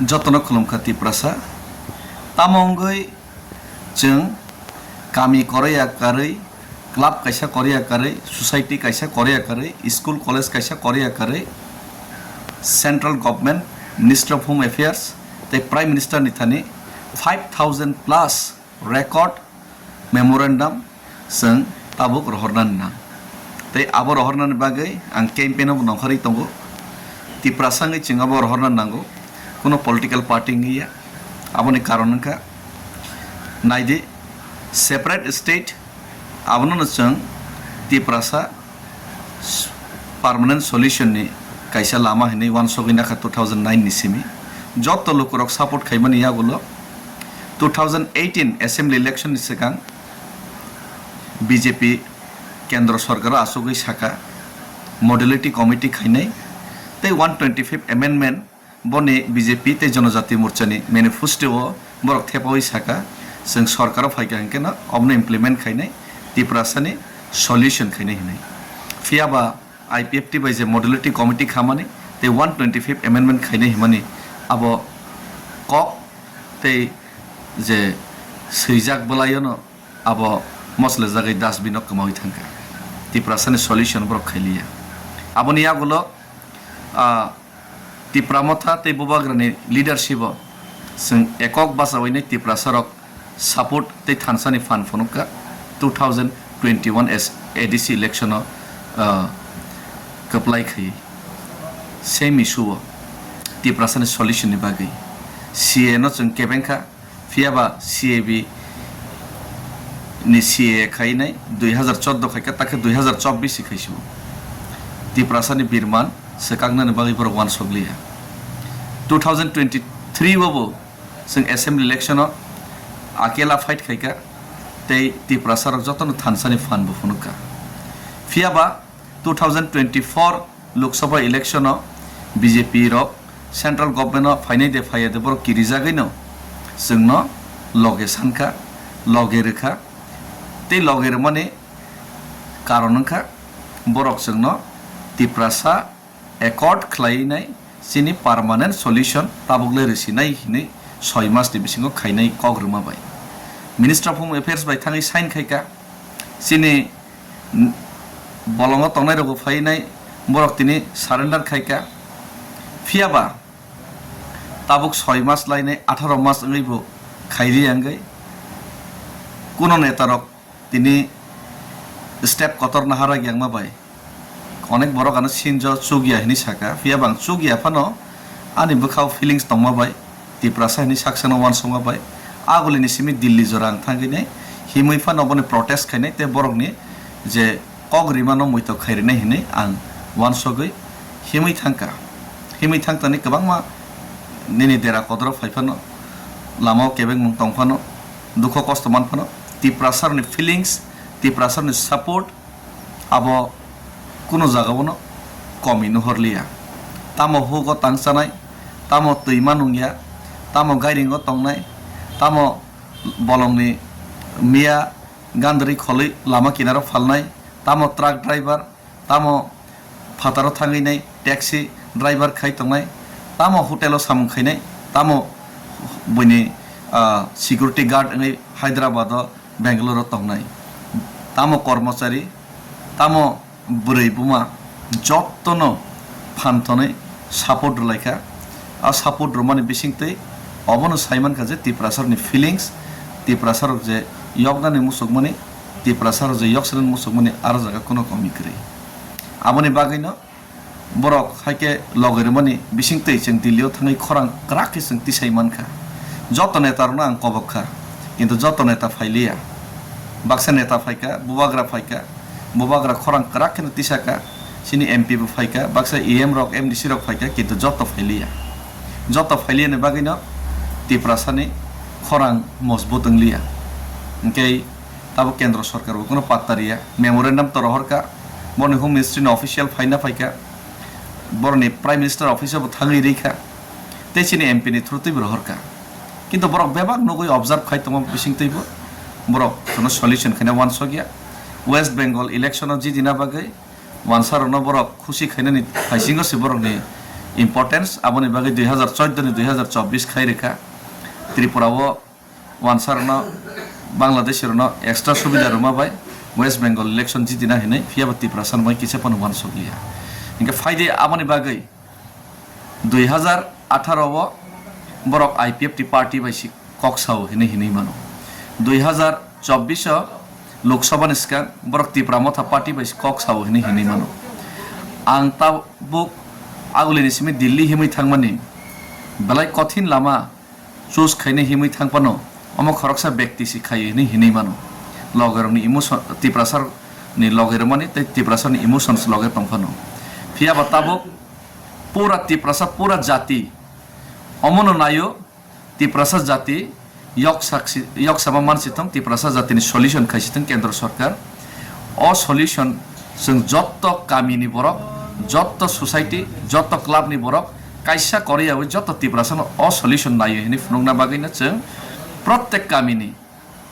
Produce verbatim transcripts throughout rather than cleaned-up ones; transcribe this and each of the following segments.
Jotono khulumkha Tiprasa. Tamo wngwi chwng kami koroya karwi, club kaisa koroya karwi, society kaisa koroya karwi, school college kaisa koroya karwi, central government, Minister of Home Affairs tei Prime Minister ni thani five thousand plus record memorandum chwng tabuk rohornani nang. Tei abo rohornani bagwi ang campaign-o bo nongkhorwi tongo. Tiprasa wngwi chwng abo rohorna nango, kuno political party wngwi ya. Aboni karon wngkha, naidi, separate state, abono chwng Tiprasa permanent solution ni kaisa lama hinwi uansugwi nakha two thousand nine ni simi. Joto lukurok support khaimani yagulo two thousand eighteen assembly election ni swkang B J P kendro sorkaro achugwi saka modality committee khainai tei one twenty-fifth amendment boni B J P tei Jonojati Morchani manifesto-o borok thepawi saka, chwng sorkaro phaikha hinkhe no obono implement khainai, Tiprasani solution khainai hinwi. Phiyaba I P F T bai je modality committee khamani tei one twenty-fifth amendment khainai hinmani abo kok tei je swijak bwlaiono abo moslejagwi dustbin-o kwmawi thangkha. Tiprasani solution borok khailiya. Aboni yagulo, ah, Tipra Motha tei Bubagrani leadership-o chwng ekok bachawinai Tiprasarok support tei thansani phan phunukha two thousand twenty-one S A D C election-o, ah, kwplai khai. Same issue-o Tiprasani solution-ni bagwi C A A no chwng kebengkha, phiyaba C A B ni C A A khainai dui hazar chordo khaikha, takhe dui hazar chobbish khaisio. Tiprasani birman swkaknani bagwi borok uansukliya. Two thousand twenty-three-o bo chwng assembly election-o akela fight khaikha, tei Tiprasarok jotono thansani phan bo phunukha. Phiyaba two thousand twenty-four Lok Sabha election-o B J P rok central government-o phainai de phaiya de borok kirijagwino chwngno loge sankha, loge rwkha. Tei loge rwmani karon wngkha borok chwngno Tiprasa accord khlainai chini permanent solution tabuk le rwsinai hinwi soi mas ni bisingo khainai kok rwma bai. Minister of Home Affairs bai thangwi sign khaikha. Chini bolongo tongnai rokbo phainai borok tini surrender khaikha. Phiyaba tabuk soi mas lainai atharo mas wngwi bo khairi wngwi kuno netarok tini step kotor naharag yangma bai onek borok ano sinjo chukya hinwi saka. Phiyaba ang chukya phano ani bwkhao feelings tongma bai Tiprasa hinwi saksano uansukma bai agulini simi Delhi jora ang thangwi nai himwi phano boni protest khainai tei borokni je kok rimano muitok khai rinai hinwi ang uansugwi himwi thangkha. Himwi thangtani kwbangma nini dera kodro phai phano, lamao kebengmung tong phano, dukho kosto man phano, Tiprasarni feelings, Tiprasarni support abo kuno jagao no komi nuhorliya. Tamo hugo tangchanai, tamo twima nungya, tamo gairingo tongnai, tamo bolongni miya gandri kholwi lama kinaro phalnai, tamo truck driver, tamo phataro thangwi nai taxi driver khai tongnai, tamo hotel-o samung khainai, tamo buini, ah, security guard wngwi Hyderabad-o, Bangalore-o tongnai, tamo kormochari, tamo bwrwi buma jottono phan thonwi support rwlaikha. A support rwmani bisingtwi obono saimankha je Tiprasarokni feelings, Tiprasarok je yoknani muchukmani, Tiprasarok je yoksanani muchukmani aro jaga kuno komi kwrwi. Aboni bagwino borok hai khe loge rwmani bisingtwi chwng Delhi-o thangwi khorang kwrak khe chwng tisai mankha. Joto netarokno ang kobok kha, kintu joto neta phailiya. Baksa neta phaikha, bubagra phaikha, bubagra khorang kwrak kheno tisakha, chini M P bo phaikha, baksa E M rok, M D C rok phaikha, kintu joto phailiya. Joto phailiyani bagwino Tiprasani khorang mojbut wngliya. Hinkhe tabuk kendro sorkar bo kuno patta riya. Memorandum to rohorkha, boni Home Ministry ni official phaina phaikha, boroni Prime Minister office-o bo thangwi rikha, tei chini M P ni through twi bo rohorkha. Kintu borok bebak nugwi observe khai tongo bisingtwi bo, borok kuno solution khaina uansukya. West Bengal election-o jidina bagwi wansarokno borok khusi khainani phaisingo se borokni importance, aboni bagwi dui hazar chauddoni dui hazar chobbish khai rikha. Tripura o wansarno, Bangladeshi rokno extra subida rwma bai West Bengal election jitina hinwi, phiyaba Tiprasa rok bai kisa phano wansok liya. Hinkhe phaidi aboni bagwi dui hazar atharo o borok I P F T party bai si kok sao hinwi hinwi mano. Dui hazar chobbish o Lok Sabha ni swkang borok Tipra Motha party bai si kok sao hinwi hinwi mano. Ang tabuk agulini simi Delhi himwi thangmani belai kothin lama choose khainai himwi thang phano omo khoroksa bekti si khaio hinwi hinwi mano. Logerokni emotion, Tiprasa ni loge rwmani tei Tiprasa ni emotions loge tong phano. Phiyaba tabuk pura Tiprasa, pura jati omono naio, Tiprasa jati yok saksi, yok sama mansi thung, Tiprasa jatini solution khaisi thung kendro sorkar. O solution chwng jotto kamini borok, jotto society, jotto club ni borok kaisa koriyawi jotto Tiprasano o solution naio hinwi phunukna bagwino chwng protek kamini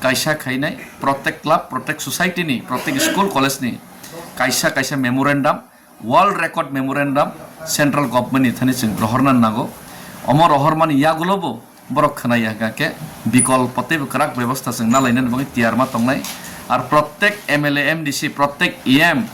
kaisa khainai, protek club, protek society ni, protek school college ni kaisa kaisa memorandum, world record memorandum central government ni thani chwng rohorna nango. Omo rohormani yagulo bo borok khwnaya hwnkha khe bikolpo teibo kwrak bebostha chwng nalainani bagwi tiyar ma tongnai. Ar protek M L A, M D C, protek E M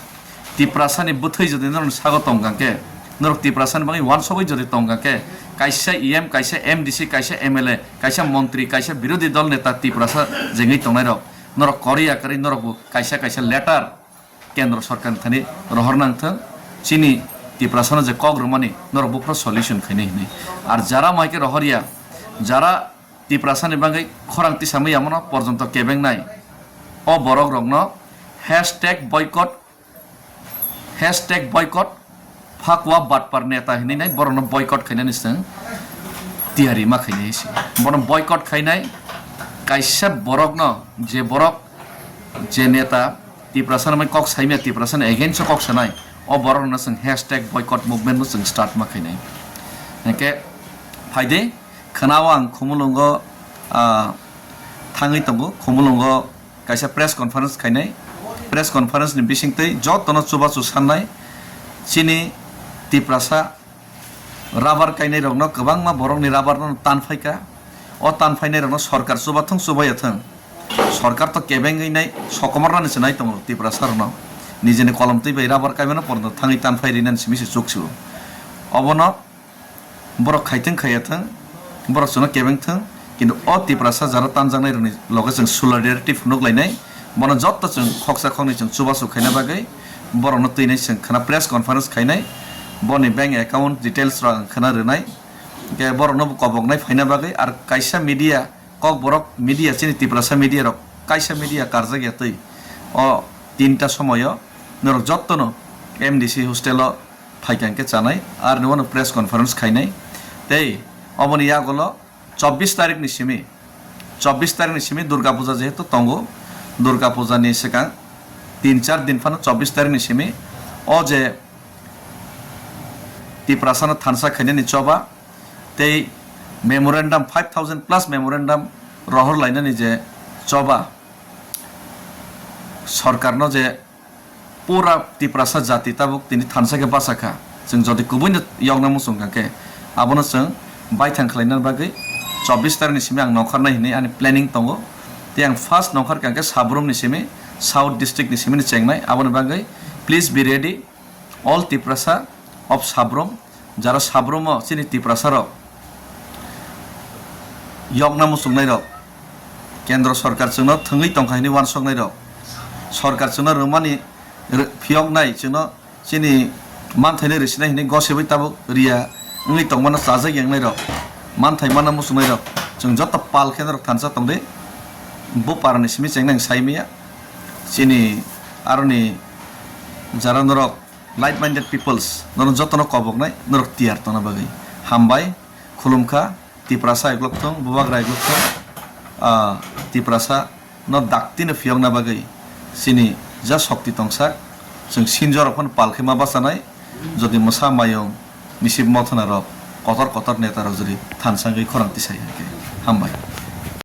Tiprasani bwthwi jodi norokni sago tongkha khe, norok Tiprasani bagwi wansogwi jodi tongkha khe, kaisa E M, kaisa M D C, kaisa M L A, kaisa montri, kaisa birodhi dol neta Tiprasa jengwi tongnairok, norok koriya kwrwi norokbo kaisa kaisa letter kendro sorkarni thani rohor nang thung, chini Tiprasano je kok rwmani norok buphuru solution khainai hinwi. Ar jara mai khe rohorya, jara Tiprasani bagwi khorang tisamwi yamono porjonto kebengnai, o borok rokno hashtag boycott, hashtag boycott, phakwa batpar neta hinwi nai borokno boycott khainani chwng tiyari ma khainai se. Bono boycott khainai kaisa borokno, je borok, je neta Tiprasano mai kok saimya, Tiprasano against o kok sanai, o borokno chwng hashtag boycott movement no chwng start ma khainai. Hwnkhe phaide khwnao ang Khumulwngo, ah, thangwi tongo, Khumulwngo kaisa press conference khainai. Press conference ni bisingtwi jotono chubachu sannai chini Tiprasa rubber kainai rokno, kwbangma borokni rubber no tan phaikha. O tan phainai rokno sorkar chubathung chubaiya thung, sorkar to kebengwi nai sokomornani se nai tongo Tiprasa rokno. Nijini kolom twi bai rubber kaimano porno thangwi tan phai rinani simi se chuk sio. Obono borok khaithung khaiya thung, borok chwngno kebeng thung, kintu o Tiprasa jara tanjaknai rokni loge chwng solidarity phunuk lainai, bono jotto chwng khoksa khoknwi chwng chubachu khaina bagwi borokno twinai chwng khwna press conference khainai, boni bank account details rok ang khwna rwnai, hwnkhe borokno bo koboknai phaina bagwi. Ar kaisa media, kokborok media, chini Tiprasa media rok kaisa media karjakya twi o tinta somoyo norok jottono M D C hostel o phaikha hwnkhe chanai, ar ni uano press conference khainai. Tei oboni yagulo chobbish tarikh ni simi, chobbish tarikh ni simi Durga Puja jehetu tongo, Durga Puja ni swkang tin char din phano chobbish tarikh ni simi o je Tiprasano thansa khainani choba tei memorandum, five thousand plus memorandum rohor lainani je choba, sorkarno je pura Tiprasa jati tabuk tini thansa khe bachakha. Chwng jodi kubuino yokna muchung kha khe, abono chwng baithang khlaina bagwi chobbish tarikh ni simi ang nongkhornai hinwi ani planning tongo. Tei ang first nongkhor kha khe Sabrum ni simi, South District ni simi ni chengnai. Aboni bagwi please be ready, all Tiprasa of Sabrum, jara Sabrum o chini Tiprasa rok yokna muchungnai rok, kendro sorkar chwngno thwngwi tongkha hinwi uansuknai rok, sorkar chwngno rwmani rw-, phiyoknai, chwngno chini manthaino rwsinai hinwi gosibwi tabuk riya wngwi tongmano chajak yangnai rok, manthai manna muchungnai rok, chwng joto pal khe norok thansa tongdi. Bo parani simi chengnai ang sai maya, chini aroni jara norok like minded peoples, norok jotono koboknai, norok tiyar tongna bagwi. Hambai, khulumkha, Tiprasa eglok thung, Bubagra eglok thung, ah, Tiprasa no daktino phiyokna bagwi chini ja shokti tongsak, chwng sinjorok phano pal khe ma bachanai, jodi mwsa mayung, misip mothona rok, kotor kotor neta rok jodi thansangwi khorang tisai hwnkhe. Hambai.